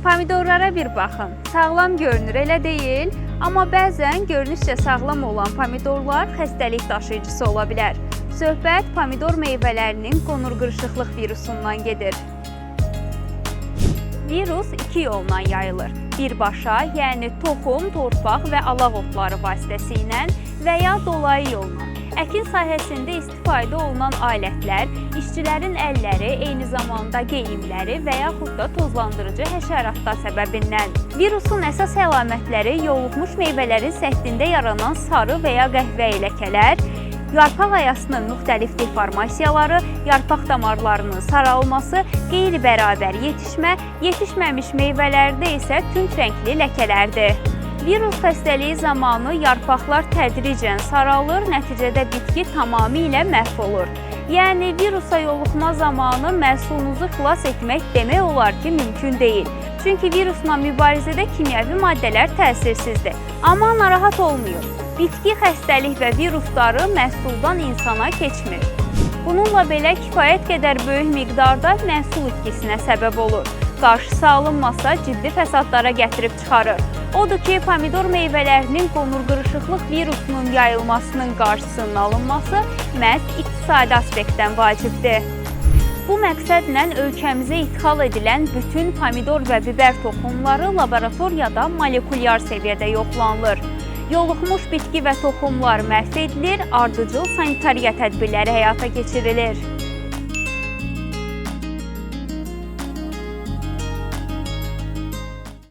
Pomidorlara bir baxın. Sağlam görünür, elə deyil? Amma bəzən görünüşcə sağlam olan pomidorlar xəstəlik daşıyıcısı ola bilər. Söhbət pomidor meyvələrinin qonur qırışıqlıq virusundan gedir. Virus iki yolla yayılır. Birbaşa, yəni toxum, torpaq və alaq otları vasitəsilə və ya dolayı yolla. Əkin sahəsində istifadə olunan alətlər, işçilərin əlləri, eyni zamanda geyimləri və yaxud da tozlandırıcı həşəratlar səbəbindən. Virusun əsas əlamətləri yoluxmuş meyvələrin səthində yaranan sarı və ya qəhvəyi ləkələr, yarpaq ayasının müxtəlif deformasiyaları, yarpaq damarlarının saralması, qeyri-bərabər yetişmə, yetişməmiş meyvələrdə isə tünd rəngli ləkələrdir. Virus xəstəliyi zamanı yarpaqlar tədricən saralır, nəticədə bitki tamamilə məhv olur. Yəni virusa yoluxma zamanı məhsulunuzu xilas etmək demək olar ki, mümkün deyil. Çünki virusla mübarizədə kimyəvi maddələr təsirsizdir. Amma narahat olmayın. Bitki xəstəlik və virusları məhsuldan insana keçmir. Bununla belə kifayət qədər böyük miqdarda məhsul itkisinə səbəb olur. Qarşısı alınmasa ciddi fəsadlara gətirib çıxarır. Odur ki, pomidor meyvələrinin qonur qırışıqlıq virusunun yayılmasının qarşısının alınması məhz iqtisadi aspektdən vacibdir. Bu məqsədlə ölkəmizə idxal edilən bütün pomidor və bibər toxumları laboratoriyada molekulyar səviyyədə yoxlanılır. Yoluxmuş bitki və toxumlar məhv edilir, ardıcıl sanitariya tədbirləri həyata keçirilir.